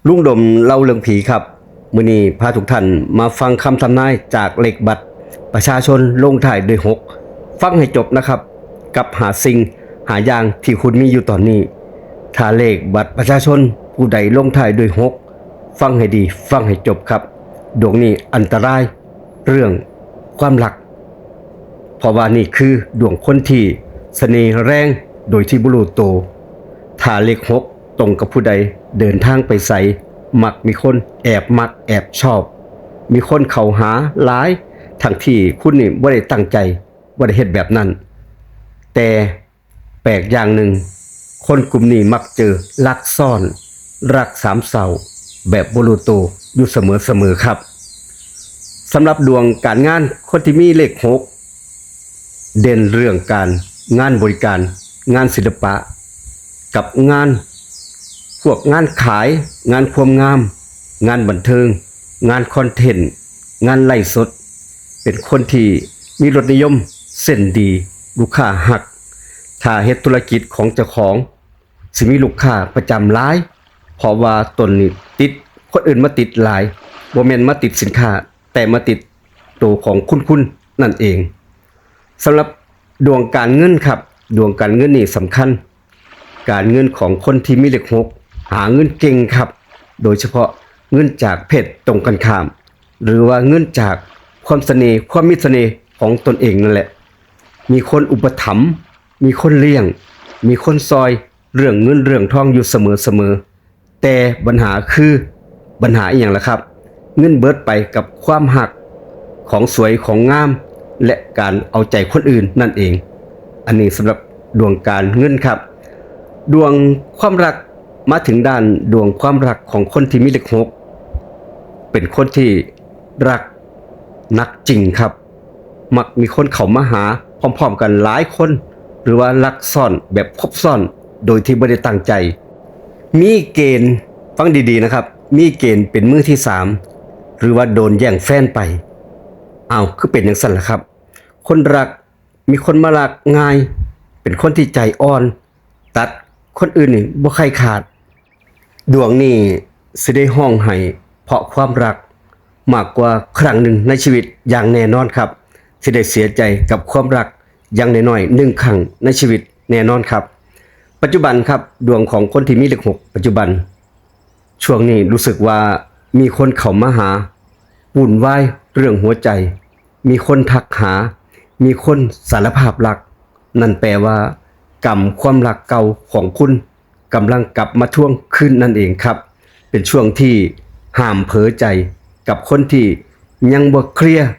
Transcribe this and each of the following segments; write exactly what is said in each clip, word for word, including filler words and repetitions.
ลุงดมเล่าเรื่องผีครับ มื้อนี้พาทุกท่านมาฟังคำทำนายจากเลขบัตรประชาชนลงท้ายด้วยหก ฟังให้จบนะครับ กับห้าสิ่งห้าอย่างที่คุณมีอยู่ตอนนี้ ถ้าเลขบัตรประชาชนผู้ใดลงท้ายด้วยหก ฟังให้ดี ฟังให้จบครับ ดวงนี้อันตรายเรื่องความรัก เพราะว่านี่คือดวงคนที่เสน่ห์แรงโดยที่บ่รู้ตัว ถ้าเลขหกตรงกับผู้ใดเดินทางไปไส มักมีคนแอบมักแอบชอบ มีคนเข้าหาหลาย ทั้งที่คุณนี่บ่ได้ตั้งใจ บ่ได้เฮ็ดแบบนั้น แต่แปลกอย่างหนึ่ง คนกลุ่มนี้มักเจอรักซ้อน รักสามเศร้า แบบบ่รู้ตัวอยู่เสมอๆครับ สำหรับดวงการงานคนที่มีเลขหก เด่นเรื่องการงานบริการ งานศิลปะ กับงานพวกงานขาย งานความงาม งานบันเทิง งานคอนเทนต์ งานไลฟ์สด เป็นคนที่มีรสนิยมเซนส์ดี ลูกค้าฮัก ถ้าเฮ็ดธุรกิจของเจ้าของ สิมีลูกค้าประจำหลาย เพราะว่าตนนี่ติดคนอื่นมาติดหลาย บ่แม่นมาติดสินค้า แต่มาติดตัวของคุณๆนั่นเอง สำหรับดวงการเงินครับ ดวงการเงินนี่สำคัญ การเงินของคนที่มีเลขหก หาเงินเก่งครับ โดยเฉพาะเงินจากเพศตรงกันข้าม หรือว่าเงินจากความเสน่ห์ ความมีเสน่ห์ของตนเองนั่นแหละ มีคนอุปถัมภ์ มีคนเลี้ยง มีคนซอยเรื่องเงินเรื่องทองอยู่เสมอๆ แต่ปัญหาคือ ปัญหาอีหยังล่ะครับ เงินเบิดไปกับความฮักของสวยของงาม และการเอาใจคนอื่นนั่นเอง อันนี้สำหรับดวงการเงินครับ ดวงความรัก มาถึงด้านดวงความรักของคนที่มีเลขหก เป็นคนที่รักหนักจริงครับ มักมีคนเข้ามาหาพร้อมๆกันหลายคน หรือว่ารักซ้อนแบบคบซ้อนโดยที่บ่ได้ตั้งใจ มีเกณฑ์ ฟังดีๆนะครับ มีเกณฑ์เป็นมือที่สาม หรือว่าโดนแย่งแฟนไป อ้าว คือเป็นจั่งซั้นล่ะครับ คนรัก มีคนมารักง่าย เป็นคนที่ใจอ่อน ตัดคนอื่นนี่บ่ใคร่ขาด ดวงนี่สิได้ฮ้องไห้เพราะความรัก มากกว่าครั้งหนึ่งในชีวิตอย่างแน่นอนครับ สิได้เสียใจกับความรักอย่างน้อยๆหนึ่งครั้งในชีวิตแน่นอนครับ ปัจจุบันครับ ดวงของคนที่มีเลขหกปัจจุบัน ช่วงนี้รู้สึกว่ามีคนเข้ามาหา วุ่นวายเรื่องหัวใจ มีคนทักหา มีคนสารภาพรัก นั่นแปลว่า กรรมความรักเก่าของคุณกำลังกลับมาทวงคืนนั่นเองครับ เป็นช่วงที่ห้ามเผลอใจกับคนที่ยังบ่เคลียร์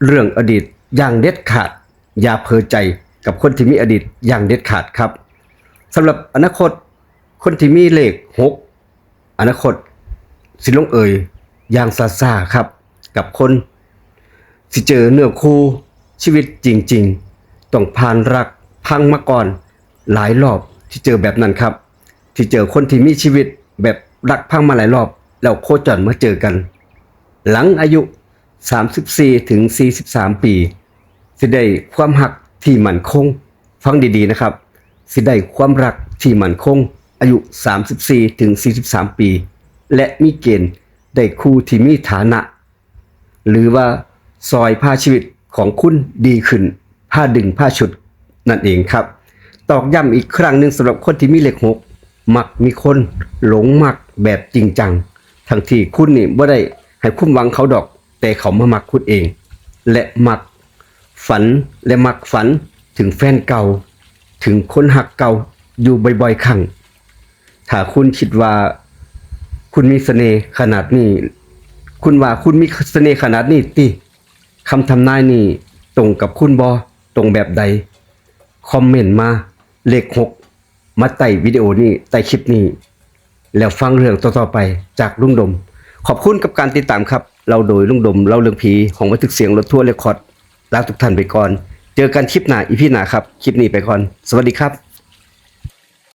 เรื่องอดีตอย่างเด็ดขาด อย่าเผลอใจกับคนที่มีอดีตอย่างเด็ดขาดครับ สำหรับอนาคต คนที่มีเลขหก อนาคตสิลงเอยอย่างช้าๆครับ กับคนสิเจอเนื้อคู่ชีวิตจริงๆ ต้องผ่านรักพังมาก่อนหลายรอบ ที่เจอแบบนั้นครับ ที่เจอคนที่มีชีวิตแบบรักพังมาหลายรอบ แล้วโคจรมาเจอกัน หลังอายุ สามสิบสี่ถึงสี่สิบสามปี สิได้ความฮักที่มั่นคง ฟังดีๆนะครับ สิได้ความรักที่มั่นคง อายุ สามสิบสี่ถึงสี่สิบสามปี และมีเกณฑ์ได้คู่ที่มีฐานะ หรือว่าซอยพาชีวิตของคุณดีขึ้น พาดึงพาชุดนั่นเองครับ ตอกย้ำอีกครั้งหนึ่งสำหรับคนที่มีเลขหก มักมีคนหลงมักแบบจริงจัง ทั้งที่คุณนี่บ่ได้ให้ความหวังเขาดอก แต่เขามามักคุณเอง และมักฝัน และมักฝันถึงแฟนเก่า ถึงคนฮักเก่าอยู่บ่อยๆครั้ง ถ้าคุณคิดว่าคุณมีเสน่ห์ขนาดนี้ คุณว่าคุณมีเสน่ห์ขนาดนี้ติ คำทำนายนี้ตรงกับคุณบ่ ตรงแบบใด คอมเมนต์มาเลขหก มาใต้วิดีโอนี้ ใต้คลิปนี้ แล้วฟังเรื่องต่อๆไปจากลุงดม ขอบคุณกับการติดตามครับ เล่าโดยลุงดม เล่าเรื่องผี ห้องบันทึกเสียงรถทัวร์เรคคอร์ด ลาทุกท่านไปก่อน เจอกันคลิปหน้า อีพีหน้าครับ คลิปนี้ไปก่อน สวัสดีครับ